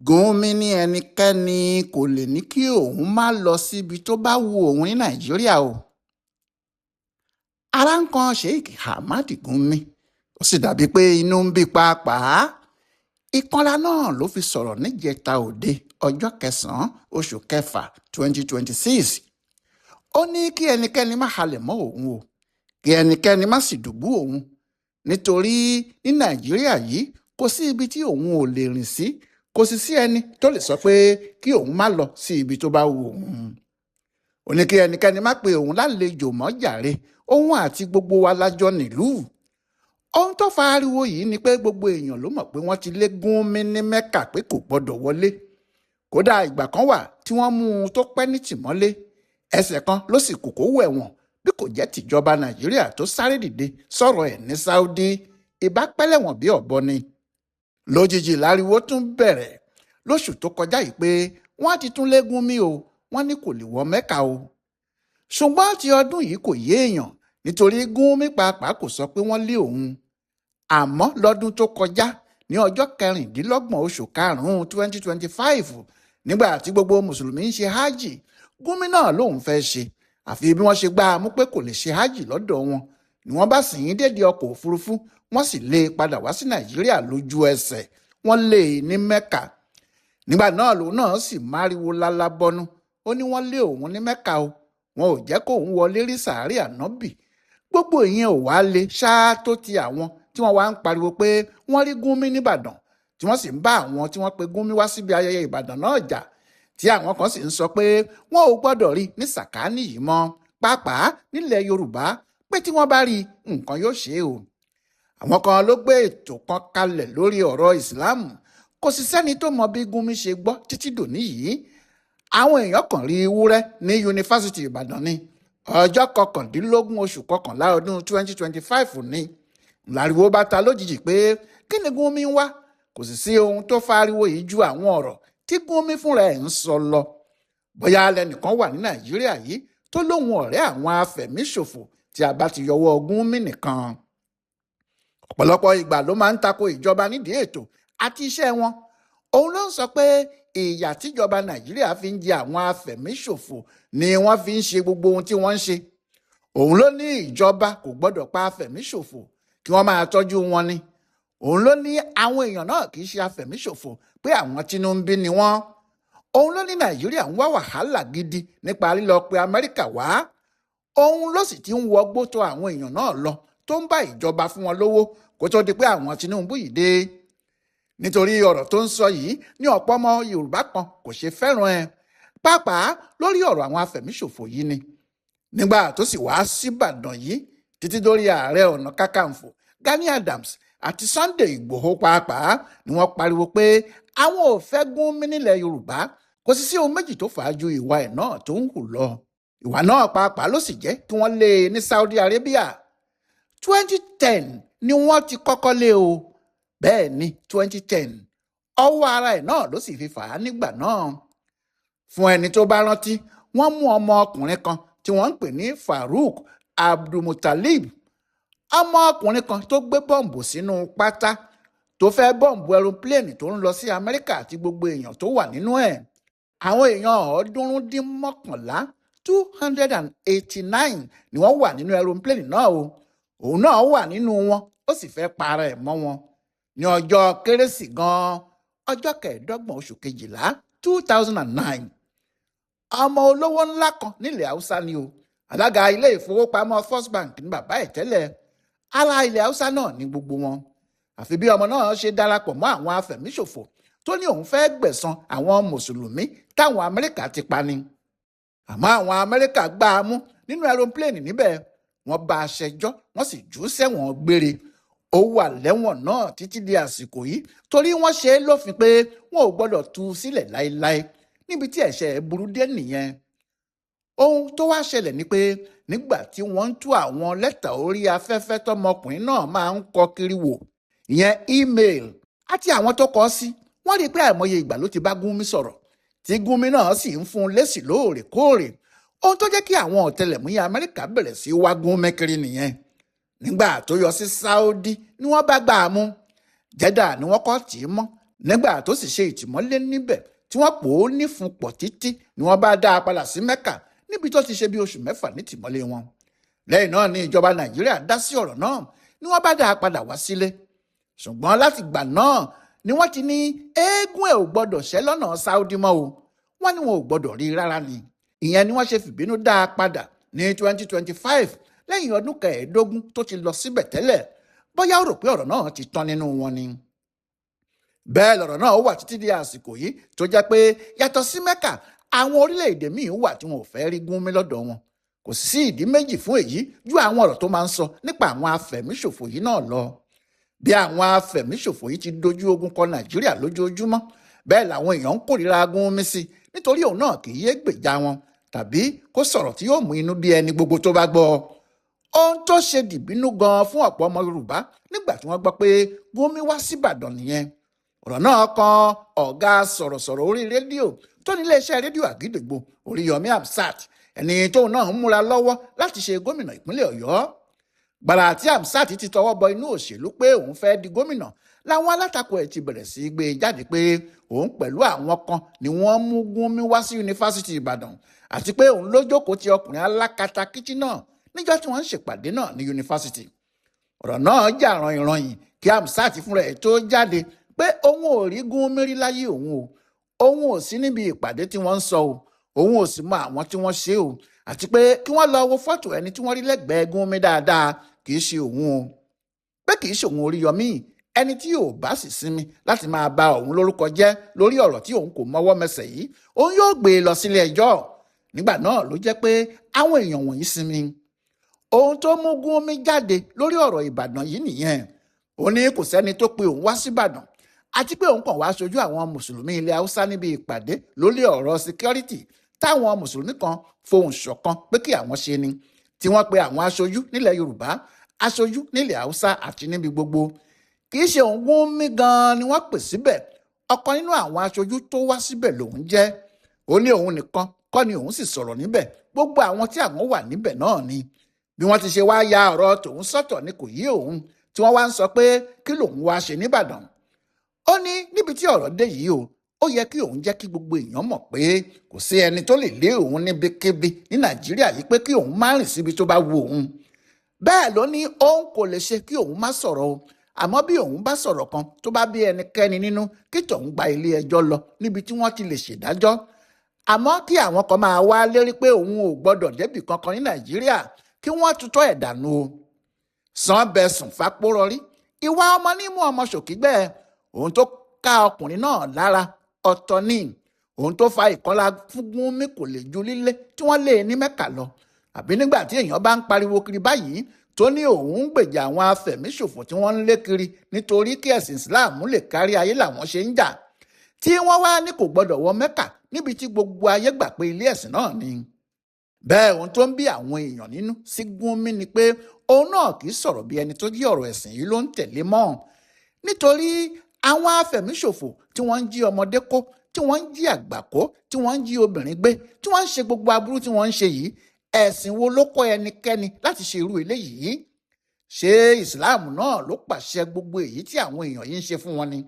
Gúnmi ní ẹnikẹ́ni kò lè ní kí òun má lọ síbi tó bá wu òun ní Nàìjíríà o. Ara ń kan Sheikh Ahmad Gumi, ó sì dàbíi pé inú ń bí pàápàá. Ìkanra náà ló fi sọ̀rọ̀ níjẹta òde ọjọ́ kẹsàn-án oṣù kẹfà 2026. Ó ní kí ẹnikẹ́ni má halẹ̀ mọ́ òun o, kí ẹnikẹ́ni má sì dùbú òun, nítorí ní Nàìjíríà yìí kò sí ibi tí òun ò lè rìn sí, kò sì sí ẹni tó lè sọ pé kí òun má lọ sí ibi tó bá wù òun. Ó ní kí ẹnikẹ́ni má pe òun lálejò mọ́ jàre, òun àti gbogbo wa lájọ nílùú. Ohun tó fa ariwo yìí ni pé gbogbo èèyàn ló mọ̀ pé wọ́n ti lé Gúnmi ní Mẹ́kà pé kò gbọ́dọ̀ wọlé. Kódà ìgbà kan wà tí wọ́n mú un tó pẹ́ ní tìmọ́lé, ẹsẹ̀ kan ló sì kò kó wẹ̀wọ̀n bí kò jẹ́ tìjọba Nàìjíríà tó sáré dìde sọ̀rọ̀ ẹ̀ ní Saudi, ìbá pẹ́lẹ́wọ̀n bí ọ̀bọ ni. Lójijì láriwo tún bẹ̀rẹ̀ lóṣù tó kọjá yìí pé wọ́n ti tún lé Gúnmi o, wọ́n ní kò lè wọ Mẹ́kà o. Ṣùgbọ́n ti ọdún yìí kò yé èèyàn, nítorí Gúnmi pàápàá kò sọ pé wọ́n lé òun. Àmọ́ lọ́dún tó kọjá ní ọjọ́ 26 oṣù karùn-ún 2025, nígbà tí gbogbo mùsùlùmí ń ṣe hajj, Gúnmi náà lòun fẹ́ ṣe, àfi bí wọ́n ṣe gbá a mú pé kò lè ṣe hajj lọ́dọ̀ wọn ni wọ́n bá sìn ín dédé ọkọ̀ òfurufú, wọ́n sì lé e padà wá sí Nàìjíríà lójú ẹsẹ̀. Wọ́n lé e ní Mẹ́kà nígbà náà, lòun náà sì máriwo lálábọ́nú. Ó ní wọ́n lé òun ní Mẹ́kà o, wọn ò jẹ́ kóun wọlé rí sàárè ànábì. Gbogbo ìyẹn ò wá lé ṣáá tó ti àwọn tí wọ́n wá ń pariwo pé wọ́n rí Gúnmi nìbàdàn, tí wọ́n sì ń bá àwọn tí wọ́n pe Gúnmi wá síbi ayẹyẹ Ìbàdàn náà jà, tí àwọn kan sì ń sọ pé wọn ò gbọ́dọ̀ rí ní sàkáání yìí mọ́, pàápàá nílẹ̀ Yorùbá, pé tí wọ́n bá rí nǹkan yóò ṣe o. Àwọn kan ló gbé ètò kan kalẹ̀ lórí ọ̀rọ̀ ìsìláàmù. Kò sì sẹ́ni tó mọ bí Gúnmi ṣe gbọ́ títí dòní yìí. Àwọn èèyàn kan rí ewúrẹ́ ní Yunifásitì Ìbàdàn ní ọjọ́ 19 oṣù kọkànlá ọdún 2025 ní láriwo bá ta lójijì pé kí ni Gúnmi ń wá. Kò sì sí ohun tó fariwo yìí ju àwọn ọ̀rọ̀ tí Gúnmi fúnra ẹ̀ ń sọ lọ. Bóyá lẹnìkan wà ní Nàìjíríà yìí tó lóun ọ̀rẹ́ àwọn afẹ̀míṣòfò tí a bá ti yọwọ́ Gúnmi nìkan. Ọ̀pọ̀lọpọ̀ ìgbà ló máa ń tako ìjọba nídìí ètò àti iṣẹ́ wọn. Òun ló ń sọ pé ìyà tíjọba Nàìjíríà fi ń jẹ àwọn afẹ̀míṣòfò ni wọ́n fi ń ṣe gbogbo ohun tí wọ́n ń ṣe. Òun ló ní ìjọba kò gbọ́dọ̀ pa afẹ̀míṣòfò, kí wọ́n máa tọ́jú wọn ni. Òun ló ní àwọn èèyàn náà kì í ṣe afẹ̀míṣòfò, pé àwọn tínú ń bí ni wọ́n. Òun ló ní Nàìjíríà ń wá wàhálà gidi nípa lílọ pe Amẹ́ríkà wá. Òun ló sì ti ń wọgbó tó àwọn èèyàn náà lọ, tó ń bá ìjọba fún wọn lówó kó tó di pé àwọn Tinubu yìí dé. Nítorí ọ̀rọ̀ tó ń sọ yìí ní ọ̀pọ̀ ọmọ Yorùbá kan kò ṣe fẹ́ràn ẹ̀, pàápàá lórí ọ̀rọ̀ àwọn afẹ̀míṣòfò yìí ni. Nígbà tó sì wá síbàdàn yìí, títí dórí Ààrẹ Ọ̀nà Kakanfò Gani Adams àti Sunday Ìgbòho pàápàá ni wọ́n pariwo pé àwọn ò fẹ́ Gúnmi nílẹ̀ Yorùbá. Kò sì sí ohun méjì tó fà á ju ìwà ẹ̀ náà tó ń hù lọ. Ìwà náà pàápàá ló sì jẹ́ kí wọ́n lé e ní Saudi Arabia. 2010 ni wọ́n ti kọ́kọ́ lé o. Bẹ́ẹ̀ ni, 2010. Ọwọ́ ara ẹ̀ náà ló sì fi fà á nígbà náà. Fún ẹni tó bá rántí, wọ́n mú ọmọ ọkùnrin kan tí wọ́n ń pè ní Farouk Abdulmutalib, ọmọ ọkùnrin kan tó gbé bọ́ǹbù sínú pátá tó fẹ́ bọ́ǹbù ẹrọpílẹ̀nì tó ń lọ sí Amẹ́ríkà àti gbogbo èèyàn tó wà nínú ẹ̀. Àwọn èèyàn 311, 289, ni wọ́n wà nínú ẹrọpílẹ̀nì náà o. Òun náà wà nínú wọn, ó sì fẹ́ para ẹ̀ mọ́ wọn ní ọjọ́ Kérésì gan-an, ọjọ́ 25 oṣù kejìlá 2009. Ọmọ olówó ńlá kan nílẹ̀ Haúsá ni o. Alága ilé ìfowópamọ́ First Bank ní bàbá ẹ̀ tẹ́lẹ̀. Ará ilẹ̀ Haúsá náà ní gbogbo wọn. Àfi bí ọmọ náà ṣe darapọ̀ mọ́ àwọn afẹ̀míṣòfò tó ní òun fẹ́ gbẹ̀san àwọn mùsùlùmí táwọn Amẹ́ríkà ti pa ni. Àmọ́ àwọn Amẹ́ríkà gbá a mú nínú aeroplane níbẹ̀, wọ́n bá a ṣẹjọ́, wọ́n sì jù ú sẹ́wọ̀n gbére. Ó wà lẹ́wọ̀n náà títí di àsìkò yìí, torí wọ́n ṣe é lófin pé wọn ò gbọ́dọ̀ tú u sílẹ̀ láéláé. Níbi tí ẹ̀ṣẹ̀ ẹ̀ burú dé nìyẹn. Ohun tó wá ṣẹlẹ̀ ni pé nígbà tí wọ́n ń tú àwọn lẹ́tà orí afẹ́fẹ́ tọmọkùnrin náà máa ń kọ kiri wò, ìyẹn email, àti àwọn tó kọ sí, wọ́n rí i pé àìmọye ìgbà ló ti bá Gúnmi sọ̀rọ̀, tí Gúnmi náà sì ń fún un lésì lóòrèkóòrè. Ohun tó jẹ́ kí àwọn ọ̀tẹlẹ̀múyẹ́ Amẹ́ríkà bẹ̀rẹ̀ sí wá Gúnmi kiri nìyẹn. Nígbà tó yọ sí Saudi ni wọ́n bá gbà á mú. Jẹ́dà ni wọ́n kọ́ tì í mọ́. Nígbà tó sì ṣe ìtìmọ́lé níbẹ̀ tí wọ́n pò ó nífun pọ̀ títí ni wọ́n bá dá a padà sí Mẹ́kà níbi tó ti ṣe bí oṣù 6 nítìmọ́lé wọn. Lẹ́yìn náà ni ìjọba Nàìjíríà dá sí ọ̀rọ̀ náà ni wọ́n bá dá a padà wá sílé. Ṣùgbọ́n láti gbà náà ni wọ́n ti ní eégún ẹ̀ ò gbọ́dọ̀ ṣẹ́ lọ́nà Saudi mọ́ o, wọ́n ní wọn ò gbọ́dọ̀ rí rárá ni. Ìyẹn ni wọ́n ṣe fìbínú dá a padà ní 2025 lẹ́yìn ọdún 15 tó ti lọ síbẹ̀ tẹ́lẹ̀. Bóyá ó rò pé ọ̀rọ̀ náà ti tán nínú wọn ni. Bẹ́ẹ̀ lọ̀rọ̀ náà wà títí di àsìkò yìí tó jẹ́ pé yàtọ̀ sí Mẹ́kà, àwọn orílẹ̀-èdè míì wà tí wọn ò fẹ́ rí Gúnmi lọ́dọ̀ wọn. Kò sí ìdí méjì fún èyí ju àwọn ọ̀rọ̀ tó máa ń sọ nípa àwọn afẹ̀míṣòfò yìí náà lọ. Bí àwọn afẹ̀míṣòfò yìí ti dojú ogun kọ Nàìjíríà lójoojúmọ́, bẹ́ẹ̀ làwọn èèyàn ń kórìíra Gúnmi sí, nítorí òun náà kì í yé gbèjà wọn tàbí kó sọ̀rọ̀ tí yóò mú inú bí ẹni gbogbo tó bá gbọ́. Ohun tó ṣe dìbínú gan fún ọ̀pọ̀ ọmọ Yorùbá nígbà tí wọ́n gbọ́ pé Gúnmi wá síbàdàn nìyẹn. Ọ̀rọ̀ náà kan ọ̀gá sọ̀rọ̀sọ̀rọ̀ orí rédíò tó ní iléeṣẹ́ rédíò Àgídìgbo, Oríyọmí Hamzat, ẹni tóun náà ń múra lọ́wọ́ láti ṣe gómìnà ìpínlẹ̀ Ọ̀yọ́. Gbàrà tí Hamzat ti tọwọ́ bọ inú òṣèlú pé òun fẹ́ di gómìnà, làwọn alátakò ẹ̀ ti bẹ̀rẹ̀ sí í gbé e jáde pé òun pẹ̀lú àwọn kan ni wọ́n mú Gúnmi wá sí yunifásitì Ìbàdàn, àti pé òun ló jókòó ti ọkùnrin alákatakítí náà níjọ́ tí wọ́n ń ṣèpàdé náà ní yunifásitì. Ọ̀rọ̀ náà jà rànyìnrànyìn kí Hamzat fúnra ẹ̀ tó jáde pé òun ò rí Gúnmi rí láyé òun o, òun ò sí níbi ìpàdé tí wọ́n ń sọ o, òun ò sì mọ àwọn tí wọ́n ṣe o, àti pé kí wọ́n lọ wo fọ́tò ẹni tí wọ́n rí lẹ́gbẹ̀ẹ́ Gúnmi dáadáa, kì í ṣe òun o, pé kì í ṣe òun Oríyọmí, ẹni tí yóò bá sì sinmi láti máa ba òun lórúkọ jẹ́ lórí ọ̀rọ̀ tí òun kò mọwọ́ mẹsẹ̀ yìí, òun yóò gbé e lọ sílé ẹjọ́. Nígbà náà ló jẹ́ pé àwọn èèyàn wọ̀nyí sinmi. Ohun tó mú Gúnmi jáde lórí ọ̀rọ̀ Ìbàdàn yìí nìyẹn. Ó ní kò sẹ́ni tó pe òun wá síbàdàn, àti pé òun kàn wá aṣojú àwọn mùsùlùmí ilẹ̀ Haúsá níbi ìpàdé lórí ọ̀rọ̀ security táwọn mùsùlùmí kan fohùn ṣọ̀kan pé kí àwọn ṣe ni, tí wọ́n pe àwọn aṣojú nílẹ̀ Yorùbá, aṣojú nílẹ̀ Haúsá àti níbi gbogbo. Kì í ṣe òun Gúnmi gan-an ni wọ́n pè síbẹ̀, ọ̀kan nínú àwọn aṣojú tó wá síbẹ̀ lòun jẹ́. Ó ní òun nìkan kọ́ ni òun sì sọ̀rọ̀ níbẹ̀, gbogbo àwọn tí àwọn wà níbẹ̀ náà ni. Bí wọ́n ti ṣe wá ya ọ̀rọ̀ tòun sọ́tọ̀ ni kò yé òun, tí wọ́n wá ń sọ pé kí lòun wá ṣe níbàdàn. Ó ní níbi tí ọ̀rọ̀ dé yìí o, ó yẹ kí òun jẹ́ kí gbogbo èèyàn mọ̀ pé kò sí ẹni tó lè lé òun níbikíbi ní Nàìjíríà yìí pé kí òun má rìn síbi tó bá wu òun. Bẹ́ẹ̀ ló ní òun kò lè ṣe kí òun má sọ̀rọ̀ o, àmọ́ bí òun bá sọ̀rọ̀ kan tó bá bí ẹnikẹ́ni nínú, kí tòun gba ilé ẹjọ́ lọ níbi tí wọ́n ti lè ṣèdájọ́. Àmọ́ kí àwọn kan máa wá lérí pé òun ò gbọ́dọ̀ débì kankan ní Nàìjíríà, kí wọ́n tutọ́ ẹ̀ dànù o. Sàn bẹ̀sùn fapórọrí, ìwà ọmọ ní mú ọmọ ṣòkígbẹ́. Ohun tó ká ọkùnrin náà lára ọ̀tọ̀ ni, ohun tó fa ìkọlà fún Gúnmi kò lè ju lílé tí wọ́n lé e ní Mẹ́kà lọ. Àbí nígbà tí èèyàn bá ń pariwo kiri báyìí tó ní òun ń gbèjà àwọn afẹ̀míṣòfò tí wọ́n ń lé kiri nítorí kí ẹ̀sìn Islam lè kárí ayé làwọn ṣe ń jà, tí wọ́n wá ní kò gbọ́dọ̀ wọ Mẹ́kà níbi tí gbogbo ayé gbà pé ilé ẹ̀sìn náà ni. Bẹ́ẹ̀ ohun tó ń bí àwọn èèyàn nínú sí Gúnmi ni pé òun náà kì í sọ̀rọ̀ bí ẹni tó jí ọ̀rọ̀ ẹ̀sìn yìí ló ń tẹ̀lé mọ́, nítorí àwọn afẹ̀míṣòfò tí wọ́n ń jí ọmọdé kó, tí wọ́n ń jí àgbà kó, tí wọ́n ń jí obìnrin gbé, tí wọ́n ń ṣe gbogbo aburú tí wọ́n ń ṣe yìí, ẹ̀sìn wo ló kọ́ ẹnikẹ́ni láti ṣe irú eléyìí? Ṣé ìsìláàmù náà ló pàṣẹ gbogbo èyí tí àwọn èèyàn yìí ń ṣe fún wọn ni?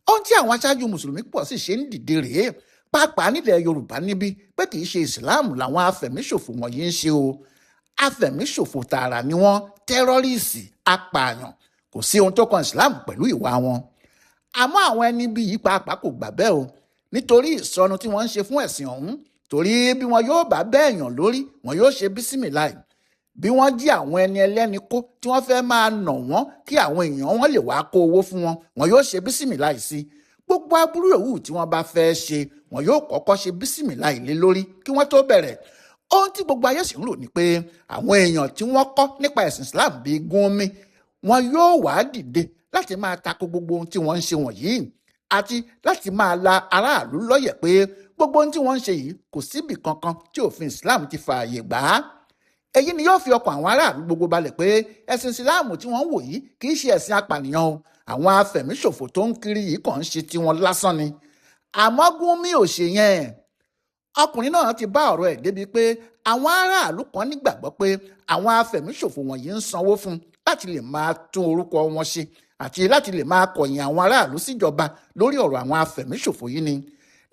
Ohun tí àwọn aṣáájú mùsùlùmí pọ̀ sì ṣe ń dìde rèé, pàápàá nílẹ̀ Yorùbá níbí, pé kì í ṣe ìsìláàmù làwọn afẹ̀míṣòfò wọ̀nyí ń ṣe o. Afẹ̀míṣòfò tààrà ni wọ́n, tẹ́rọ́rìsì, apààyàn, kò sí ohun tó kan ìsìláàmù pẹ̀lú ìwà wọn. Àmọ́ àwọn ẹni bí yìí pàápàá kò gbà bẹ́ẹ̀ o, nítorí ìsọnù tí wọ́n ń ṣe fún ẹ̀sìn ọ̀hún, torí bí wọn yóò bá bẹ́ẹ̀yàn lórí, wọn yóò ṣe bísímìláì. Bí wọ́n jí àwọn ẹni ẹlẹ́ni kó tí wọ́n fẹ́ máa nà wọ́n kí àwọn èèyàn wọn lè wá kó owó fún wọn, wọn yóò ṣe bísímìláì sí i. Gbogbo aburú yòówù tí wọ́n bá fẹ́ ṣe, wọn yóò kọ́kọ́ ṣe bísímìláì lé lórí kí wọ́n tó bẹ̀rẹ̀. Ohun tí gbogbo ayé sì ń rò ni pé àwọn èèyàn tí wọ́n kọ́ nípa ẹ̀sìn Islam bíi Gúnmi, wọn yóò wá dìde láti máa tako gbogbo ohun tí wọ́n ń ṣe wọ̀nyí, àti láti máa la aráàlú lọ́yẹ̀ pé gbogbo ohun tí wọ́n ń ṣe yìí kò síbì kankan tí òfin Islam ti fààyè gbà á. Èyí ni yóò fi ọkàn àwọn aráàlú gbogbo balẹ̀ pé ẹ̀sìn Islam tí wọ́n ń wò yìí kì í ṣe ẹ̀sìn apànìyàn o, àwọn afẹ̀míṣòfò tó ń kiri yìí kàn ń ṣe tiwọn lásán ni. Àmọ́ Gúnmi ò ṣe yẹn. Ọkùnrin náà ti bá ọ̀rọ̀ ẹ̀ débi pé àwọn aráàlú kan nígbàgbọ́ pé àwọn afẹ̀míṣòfò wọ̀nyí ń sanwó fún láti lè máa tún orúkọ wọn ṣe Àti láti lè máa kọ̀yìn àwọn aráàlú síjọba lórí ọ̀rọ̀ àwọn afẹ̀míṣòfò yìí ni,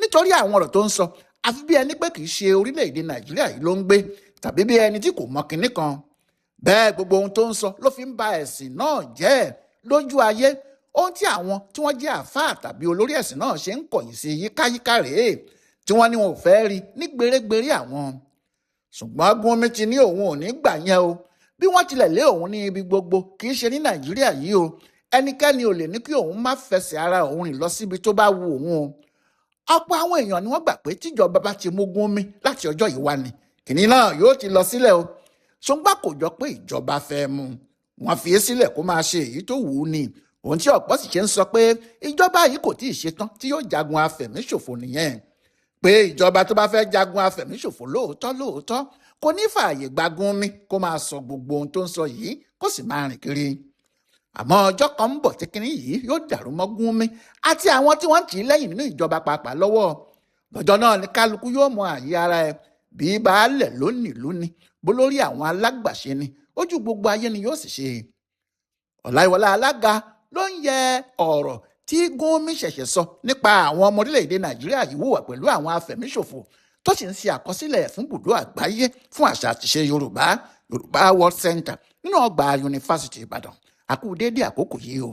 nítorí àwọn ọ̀rọ̀ tó ń sọ, àfi bí ẹni pé kì í ṣe orílẹ̀-èdè Nàìjíríà yìí ló ń gbé, tàbí bí ẹni tí kò mọ kinní kan. Bẹ́ẹ̀ gbogbo ohun tó ń sọ ló fi ń ba ẹ̀sìn náà jẹ́ lójú ayé. Ohun tí àwọn tí wọ́n jẹ́ àáfàá tàbí olórí ẹ̀sìn náà ṣe ń kọ̀yìn sí yíkáyíká rèé, tí wọ́n ní wọn ò fẹ́ rí ní gbérégbéré àwọn. Ṣùgbọ́n Gúnmi ti ní òun ò ní gbà yẹn o. Bí wọ́n tilẹ̀ lé òun ní ibi gbogbo, kì í ṣe ní Nàìjíríà yìí o, ẹnikẹ́ni ò lè ní kí òun má fẹsẹ̀ ara òun rìn lọ síbi tó bá wu òun o. Ọ̀pọ̀ àwọn èèyàn ni wọ́n gbà pé tíjọba bá ti mú Gúnmi láti ọjọ́ yìí wá ni kìnní náà yóò ti lọ sílẹ̀ o. Ṣùgbọ́n kò jọ pé ìjọba fẹ́ mú un. Wọ́n fi é sílẹ̀ kó máa ṣe èyí tó wù ú ni. Ohun tí ọ̀pọ̀ sì ṣe ń sọ pé ìjọba yìí kò tíì ṣetán tí yóò jagun afẹ̀míṣòfò nìyẹn, pé ìjọba tó bá fẹ́ jagun afẹ̀míṣòfò lóòótọ́ lóòótọ́ kò ní fààyè gba Gúnmi kó máa sọ gbogbo ohun tó ń sọ yìí, kó sì máa rìn kiri. Àmọ́ ọjọ́ kan ń bọ̀ tí kinní yìí yóò dàrú mọ́ Gúnmi àti àwọn tí wọ́n ń tì í lẹ́yìn nínú ìjọba pàápàá lọ́wọ́. Lọ́jọ́ náà ni kálukú yóò mọ àyè ara ẹ̀, bí baálẹ̀ lónìí lónìí, bó lórí àwọn alágbàṣe ni, ojú gbogbo ayé ni yóò sì ṣe. Ọláìwọlá Alága ló ń yẹ ọ̀rọ̀ tí Gúnmi ṣẹ̀ṣẹ̀ sọ nípa àwọn ọmọ orílẹ̀-èdè Nàìjíríà yìí hùwà pẹ̀lú àwọn afẹ̀míṣòfò, tó sì ń ṣe àkọsílẹ̀ fún bùdó àgbáyé fún àṣà àtiṣe Yorùbá, Yorùbá World Center, nínú ọgbà Yunifásitì Ìbàdàn. Àkú déédéé àkókò yìí o.